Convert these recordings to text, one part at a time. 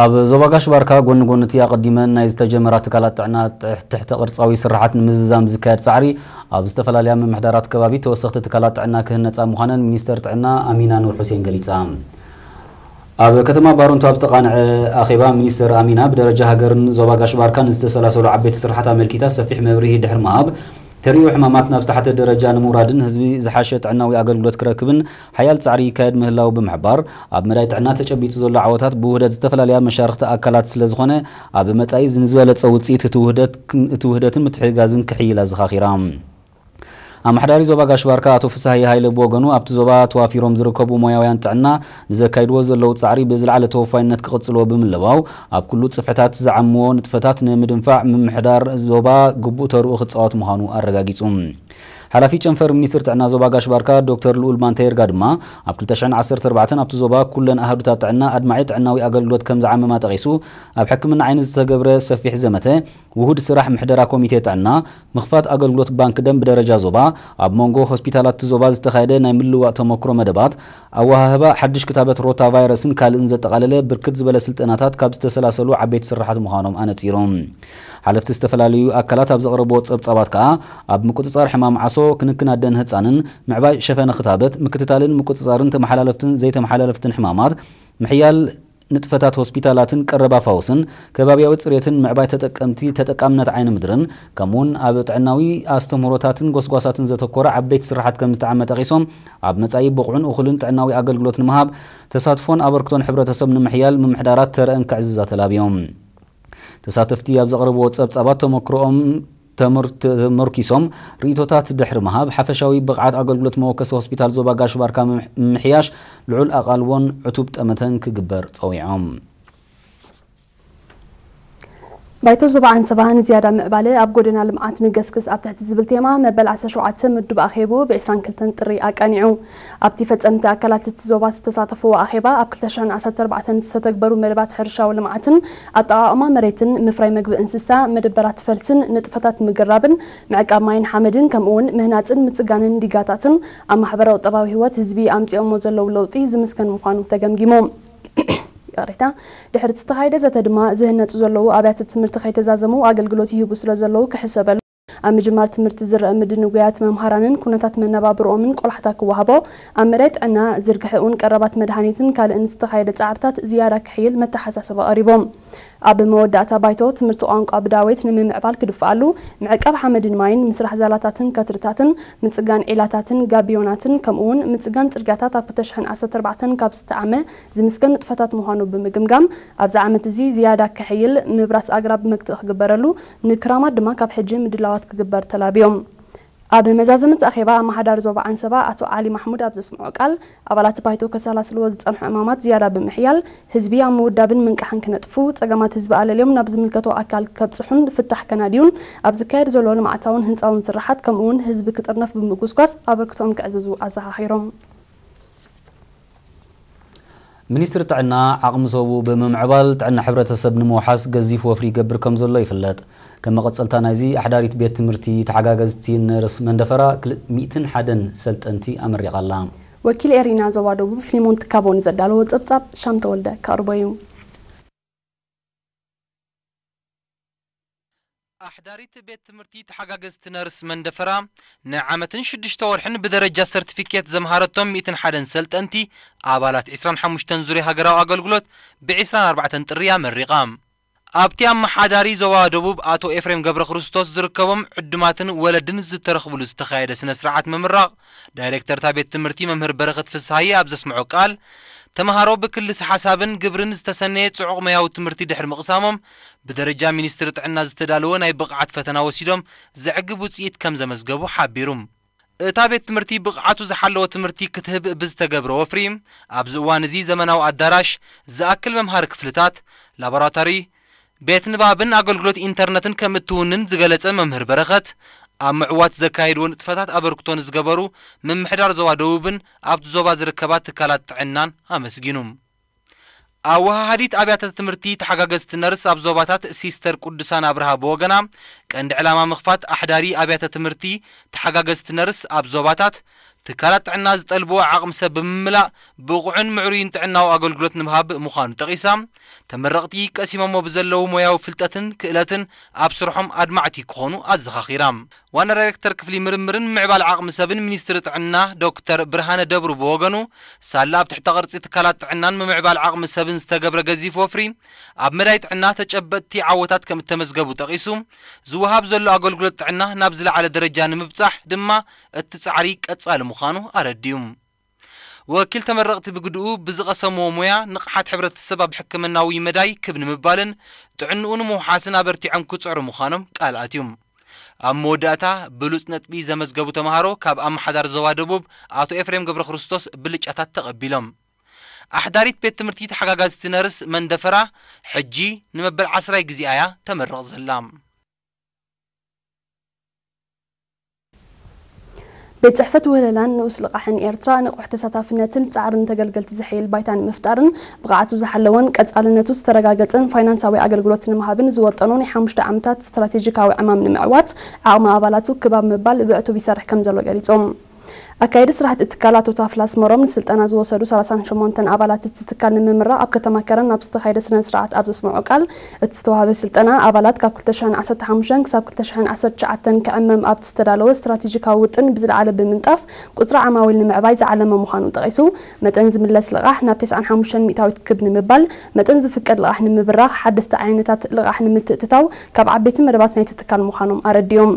ኣብ ዞባ ጋሽ ባርካ ጎኒ ጎኒ እቲ ኣቐዲመን ናይ ዝተጀመራ ትካላት ጥዕና ትሕ-፣ ትሕተ ቅርጻዊ ስራሓት ንምዝዛም ዝካየድ ጻዕሪ ኣብ ዝተፈላለያ ምምሕዳራት ከባቢ ተወሰኽቲ ትካላት ጥዕና ክህነጻ ምዃነን ሚኒስተር ጥዕና ኣሚና ኑር ሁሴን ገሊጻ። ኣብ ከተማ ባረንቱ ኣብ ዝተቓንዐ ኣኼባ ሚኒስተር ኣሚና ብደረጃ ሃገርን ዞባ ጋሽ ባርካን ዝተሰላሰሉ ዓበይቲ ስራሓት ኣመልኪታ ሰፊሕ መብርሂ ድሕሪ ምሃብ፣ ተርእዮ ሕማማት ናብ ዝተሓተ ደረጃ ንምውራድን ህዝቢ ዝሓሸ ጥዕናዊ ኣገልግሎት ክረክብን ሓያል ጻዕሪ ይካየድ ምህላው ብምሕባር፣ ኣብ መዳይ ጥዕና ተጨቢጡ ዘሎ ዓወታት ብውህደት ዝተፈላለያ መሻርኽቲ ኣካላት ስለ ዝኾነ፣ ኣብ መጻኢ እዚ ንዝበለጸ ውጽኢት እቲ ውህደት፣ እቲ ውህደትን ምትሕግጋዝን ክሕይል ኣዘኻኺራ። ኣመሓዳሪ ዞባ ጋሽ ባርካ ኣቶ ፍስሃየ ሃይለ ብወገኑ፣ ኣብቲ ዞባ ተዋፊሮም ዝርከቡ ሞያውያን ጥዕና ንዘካይድዎ ዘለዉ ጻዕሪ ብዝለዓለ ተወፋይነት ክቕጽልዎ ብምልባው፣ ኣብ ኩሉ ጽፍሕታት ዝዓምዎ ንጥፈታት ንምድንፋዕ ምምሕዳር ዞባ ግቡእ ተርኡ ክጻወት ምዃኑ ኣረጋጊጹ። ሓላፊ ጨንፈር ሚኒስትር ጥዕና ዞባ ጋሽ ባርካ ዶክተር ልኡል ማንተ ይርጋ ድማ፣ ኣብ ክልተ ሽሕን ዓሰርተ ኣርባዕተን ኣብቲ ዞባ ኩለን ኣሃዱታት ጥዕና ኣድማዒ ጥዕናዊ ኣገልግሎት ከም ዝዓመማ ጠቒሱ፣ ኣብ ሕክምና ዓይኒ ዝተገብረ ሰፊሕ ዘመተ፣ ውሁድ ስራሕ ምሕደራ ኮሚቴ ጥዕና፣ ምኽፋት ኣገልግሎት ባንክ ደም ብደረጃ ዞባ፣ ኣብ መንጎ ሆስፒታላት እቲ ዞባ ዝተኻየደ ናይ ምልውዋጥ ተመክሮ መደባት፣ ኣወሃህባ ሓድሽ ክታበት ሮታ ቫይረስን ካልእን ዘጠቓለለ ብርክት ዝበለ ስልጠናታት ካብ ዝተሰላሰሉ ዓበይቲ ስራሓት ምዃኖም ኣነጺሮም። ሓለፍቲ ዝተፈላለዩ ኣካላት ኣብ ዘቕረብዎ ጸብጻባት ከኣ፣ ኣብ ምቁጽጻር ሕማም ዓሶ፣ ክንክን ኣደን ህጻንን፣ ምዕባይ ሸፈነ ክታበት፣ ምክትታልን ምቁጽጻርን ተመሓላለፍትን ዘይተመሓላለፍትን ሕማማት፣ ምሕያል ንጥፈታት ሆስፒታላትን ቀረባ ፋውስን፣ ከባብያዊ ጽሬትን ምዕባይ ተጠቀምቲ ተጠቃምነት ዓይኒ ምድርን፣ ከምኡውን ኣብ ጥዕናዊ ኣስተምህሮታትን ጎስጓሳትን ዘተኮረ ዓበይቲ ስራሓት ከም ዝተዓመ ጠቒሶም፣ ኣብ መጻኢ ብቑዕን እኹልን ጥዕናዊ ኣገልግሎት ንምሃብ፣ ተሳትፎን ኣበርክቶን ሕብረተሰብ ንምሕያል ምምሕዳራት ተረአን ክዕዝዛ ተላብዮም። ተሳተፍቲ ኣብ ዘቕረብዎ ጸብጻባት ተመክሮኦም ተመር-፣ ተመርኪሶም ርእይቶታት ድሕሪ ምሃብ፣ ሓፈሻዊ ብቕዓት ኣገልግሎት መወከሲ ሆስፒታል ዞባ ጋሽ ባርካ ምምሕ-፣ ምምሕያሽ ልዑል ኣቓልቦን ዕቱብ ጠመተን ክግበር ጸዊዖም። ባይቶ ዞባ ዓንሰባ ንዝያዳ ምዕባለ ኣብ ጎደና ልምዓት ንገስግስ ኣብ ትሕቲ ዝብል ቴማ መበል ዓሰርተ ሸውዓተ ምዱብ ኣኼቡ ብ ዕስራን ክልተን ጥሪ ኣቃኒዑ። ኣብቲ ፈጸምቲ ኣካላት እቲ ዞባ ዝተሳተፍዎ ኣኼባ፣ ኣብ ክልተ ሽሕን ዓሰርተ ኣርባዕተን ዝተተግበሩ መደባት ሕርሻዊ ልምዓትን ኣጠቓቕማ መሬትን፣ ምፍራይ መግቢ እንስሳ፣ መደበራት ፈልስን ንጥፈታት ምግራብን ምዕቃብ ማይን ሓመድን፣ ከምኡ'ውን ምህናጽን ምጽጋንን ዲጋታትን ኣብ ማሕበራዊ ቁጠባዊ ህይወት ህዝቢ ኣምጺኦሞ ዘለዉ ለውጢ ዝምስገን ምዃኑ ተገምጊሙ። ይቕሬታ። ድሕሪ እቲ ዝተኻየደ ዘተ ድማ፣ ዝህነጹ ዘለዉ ኣብያተ ትምህርቲ ከይተዛዘሙ ኣገልግሎት ይህቡ ስለ ዘለዉ ክሕሰበሉ፣ ኣብ ምጅማር ትምህርቲ ዝረአ ምድንጉያት መምሃራንን ኩነታት መነባብርኦምን ቆላሕታ ክወሃቦ፣ ኣብ መዳይ ጥዕና ዝርግሐኡን ቀረባት መድሃኒትን ካልእን ዝተኻየደ ጻዕርታት ዝያዳ ክሕይል መተሓሳሰቢ ቀሪቦም። ኣብ መወዳእታ ባይቶ፣ ትምህርቲ ቋንቋ ብዳዌት ንምምዕባል ክድፍኣሉ፣ ምዕቃብ ሓመድን ማይን፣ ምስራሕ ዛላታትን ከትርታትን፣ ምጽጋን ዒላታትን ጋቢዮናትን፣ ከምኡ'ውን ምጽጋን ጽርግያታት ኣብ ክልተ ሽሕን ዓሰርተ ኣርባዕተን ካብ ዝተዓመ ዝምስገን ንጥፈታት ምዃኑ ብምግምጋም፣ ኣብዚ ዓመት እዚ ዝያዳ ክሕይል፣ ምብራስ ኣግራብ መክትኢ ክግበረሉ፣ ንክራማት ድማ ካብ ሕጂ ምድላዋት ክግበር ተላብዮም። ኣብ መዛዘሚ እቲ ኣኼባ፣ ኣመሓዳሪ ዞባ ዓንሰባ ኣቶ ዓሊ ማሕሙድ ኣብ ዘስምዖ ቃል፣ ኣባላት ባይቶ ከሰላስልዎ ዝጸንሑ ዕማማት ዝያዳ ብምሕያል፣ ህዝቢ ኣብ ምውዳብን ምንቃሕን ክነጥፉ፣ ጸገማት ህዝቢ ኣለልዮም ናብ ዝምልከቶ ኣካል ከብጽሑን ፍታሕ ከናድዩን ኣብ ዝካየድ ዘሎ ልምዓታውን ህንጻውን ስራሓት፣ ከምኡ'ውን ህዝቢ ክጥርነፍ ብምጉስጓስ ኣበርክቶኦም ከዕዝዙ ኣዘኻኺሮም። ሚኒስትሪ ጥዕና ዓቕሚ ሰቡ ብምምዕባል ጥዕና ሕብረተሰብ ንምውሓስ ገዚፍ ወፍሪ ይገብር ከም ዘሎ ይፍለጥ። ከም መቐጸልታ ናይዚ፣ ኣሕዳሪት ቤት ትምህርቲ ተሓጋገዝቲ ነርስ መንደፈራ ክል-፣ ሚእትን ሓደን ሰልጠንቲ ኣመሪቓ ኣላ። ወኪል ኤሪና ዞባ ደቡብ ፊሊሞን ትካቦ ንዘዳለዎ ጸብጻብ ሻም ተወልደ ከቕርቦ እዩ። ኣሕዳሪት ቤት ትምህርቲ ተሓጋገዝቲ ነርስ መንደፈራ ንዓመትን ሽዱሽተ ወርሕን ብደረጃ ሰርቲፊኬት ዘምሃረቶም ሚእትን ሓደን ሰልጠንቲ ኣባላት ዕስራን ሓሙሽተን ዙርያ ሃገራዊ ኣገልግሎት ብ ዕስራን ኣርባዕተን ጥሪ ኣመሪቓ። ኣብቲ ኣመሓዳሪ ዞባ ደቡብ ኣቶ ኤፍሬም ገብረ ክርስቶስ ዝርከቦም ዕዱማትን ወለድን ዝተረኽብሉ ዝተኻየደ ስነ ስርዓት ምምራቕ፣ ዳይሬክተር እታ ቤት ትምህርቲ መምህር በረኸት ፍስሃየ ኣብ ዘስምዖ ቃል፣ ተምሃሮ ብክልስ ሓሳብን ግብርን ዝተሰነየ ጽዑቕ መያዊ ትምህርቲ ድሕሪ ምቕሳሞም፣ ብደረጃ ሚኒስትሪ ጥዕና ዝተዳለወ ናይ ብቕዓት ፈተና ወሲዶም ዘዕግብ ውጽኢት ከም ዘመዝገቡ ሓቢሩ። እታ ቤት ትምህርቲ ብቕዓቱ ዝሓለወ ትምህርቲ ክትህብ ብዝተገብረ ወፍሪ፣ ኣብዚ እዋን እዚ ዘመናዊ ኣዳራሽ፣ ዝኣክል መምሃሪ ክፍልታት፣ ላቦራቶሪ፣ ቤት ንባብን ኣገልግሎት ኢንተርነትን ከም እትውንን ዝገለጸ መምህር በረኸት፣ ኣብ ምዕዋት ዘካየድዎ ንጥፈታት ኣበርክቶ ንዝገበሩ ምምሕዳር ዞባ ደቡብን ኣብቲ ዞባ ዝርከባ ትካላት ጥዕናን ኣመስጊኑ። ኣወሃሃዲት ኣብያተ ትምህርቲ ተሓጋገዝቲ ነርስ ኣብ ዞባታት ሲስተር ቅዱሳን ኣብርሃ ብወገና፣ ቀንዲ ዕላማ ምኽፋት ኣሕዳሪ ኣብያተ ትምህርቲ ተሓጋገዝቲ ነርስ ኣብ ዞባታት ትካላት ጥዕና ዝጠልብዎ ዓቕሚ ሰብ ብምምላእ ብቑዕን ምዕሩይን ጥዕናዊ ኣገልግሎት ንምሃብ ምዃኑ ጠቒሳ፣ ተመረቕቲ ቀሲሞሞ ብዘለዉ ሞያዊ ፍልጠትን ክእለትን ኣብ ስርሖም ኣድማዕቲ ክኾኑ ኣዘኻኺራ። ዋና ዳይሬክተር ክፍሊ ምርምርን ምዕባል ዓቕሚ ሰብን ሚኒስትሪ ጥዕና ዶክተር ብርሃነ ደብሩ ብወገኑ፣ ሳላ ኣብ ትሕተ ቅርጺ ትካላት ጥዕናን ምምዕባል ዓቕሚ ሰብን ዝተገብረ ገዚፍ ወፍሪ ኣብ መዳይ ጥዕና ተጨበጥቲ ዓወታት ከም እተመዝገቡ ጠቒሱ፣ ዝወሃብ ዘሎ ኣገልግሎት ጥዕና ናብ ዝለዓለ ደረጃ ንምብጻሕ ድማ እቲ ጻዕሪ ቀጻሊ ምዃኑ ኣረዲኡ። ወኪል ተመረቕቲ ብግድኡ ብዝቐሰምዎ ሞያ ንቕሓት ሕብረተሰብ ኣብ ሕክምናዊ መዳይ ክብ ንምባልን ጥዕንኡ ንምውሓስን ኣበርቲዖም ክጽዕሩ ምዃኖም ቃል ኣትዩ። ኣብ መወዳእታ ብሉጽ ነጥቢ ዘመዝገቡ ተምሃሮ ካብ ኣመሓዳሪ ዞባ ደቡብ ኣቶ ኤፍሬም ገብረ ክርስቶስ ብልጫታት ተቐቢሎም። ኣሕዳሪት ቤት ትምህርቲ ተሓጋጋዝቲ ነርስ መንደፈራ ሕጂ ንመበል ዓስራይ ግዜኣ እያ ተመርቕ ዘላ። ቤት ጽሕፈት ውህለላን ንኡስ ልቓሕን ኤርትራ ንቑሕ ተሳታፍነትን ጻዕርን ተገልገልቲ ዘሐይል ባይታ ንምፍጣርን ብቕዓቱ ዝሓለወን ቀጻልነቱ ዝተረጋገጸን ፋይናንሳዊ ኣገልግሎት ንምሃብን ዝወጠኖ ናይ ሓሙሽተ ዓመታት ስትራቴጂካዊ ዕማም ንምዕዋት ዓቕሚ ኣባላቱ ክባብ ምባል ብዕቱብ ይሰርሕ ከም ዘሎ ገሊጾም። ኣካየዲ ስራሕቲ እቲ ትካል ኣቶ ታፍላ ኣስመሮም ንስልጠና ዝወሰዱ ሰላሳን ሸሞንተን ኣባላት እቲ ትካል ንምምራቕ ኣብ ከተማ ከረን ኣብ ዝተኻየደ ስነ ስርዓት ኣብ ዘስምዖ ቃል እቲ ዝተዋህበ ስልጠና ኣባላት ካብ ክልተ ሽሕን ዓሰርተ ሓሙሽተን ክሳብ ክልተ ሽሕን ዓሰርተ ትሽዓተን ክዕመም ኣብቲ ዝተዳለወ ስትራቴጂካዊ ውጥን ብዝለዓለ ብምንጣፍ ቁፅሪ ዓማዊል ንምዕባይ ዝዓለመ ምዃኑ ጠቒሱ መጠን ዝምለስ ልቓሕ ናብ ተስዓን ሓሙሽተን ሚእታዊት ክብ ንምባል መጠን ዝፍቀድ ልቓሕ ንምብራኽ ሓደስቲ ዓይነታት ልቓሕ ንምትእትታው ካብ ዓበይቲ መደባት ናይቲ ትካል ምዃኖም ኣረዲኦም።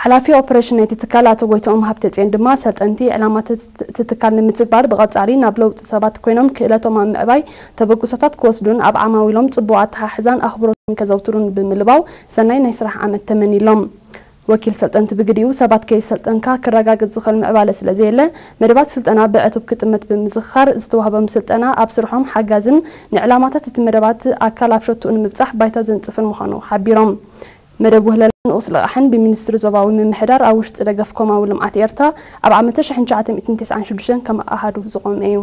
ሓላፊ ኦፕሬሽን ናይቲ ትካል ኣቶ ጎይትኦም ሃብተፅዮን ድማ ሰልጠንቲ ዕላማታት እቲ ትካል ንምትግባር ብቐፃሊ ናብ ለውጢ ሰባት ኮይኖም ክእለቶም ኣብ ምዕባይ ተበግሶታት ክወስዱን ኣብ ዓማዊሎም ፅቡቕ ኣተሓሕዛን ኣኽብሮትን ከዘውትሩን ብምልባው ሰናይ ናይ ስራሕ ዓመት ተመኒሎም። ወኪል ሰልጠንቲ ብግዲኡ ሰባት ከይሰልጠንካ ክረጋገፅ ዝኽእል ምዕባለ ስለዘየለ መደባት ስልጠና ብዕቱብ ክጥመት ብምዝኽኻር ዝተዋህቦም ስልጠና ኣብ ስርሖም ሓጋዝን ንዕላማታት እቲ መደባት ኣካል ኣብ ሸትኡ ንምብፃሕ ባይታ ዘንፅፍን ምዃኑ ሓቢሮም። መደብ ውህለላ ንኡስ ልቓሕን ብሚኒስትሪ ዞባዊ ምምሕዳር ኣብ ውሽጢ ደገፍ ኮማዊ ልምዓት ኤርትራ ኣብ ዓመተ ሽሕን ትሽዓተ ሚእትን ተስዓን ሽዱሽተን ከም ኣሃዱ ዝቖመ እዩ።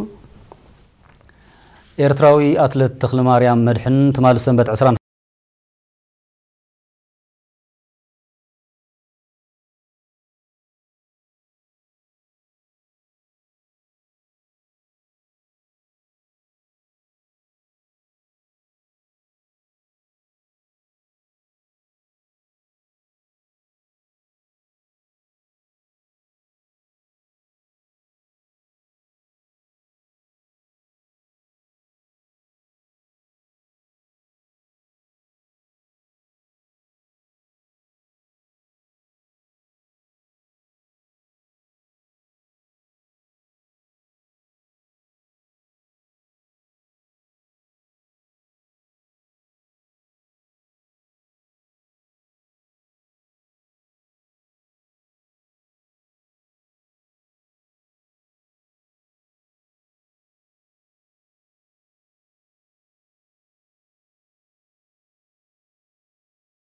ኤርትራዊ ኣትለት ተኽለማርያም መድሕን ትማሊ ሰንበት ዕስራን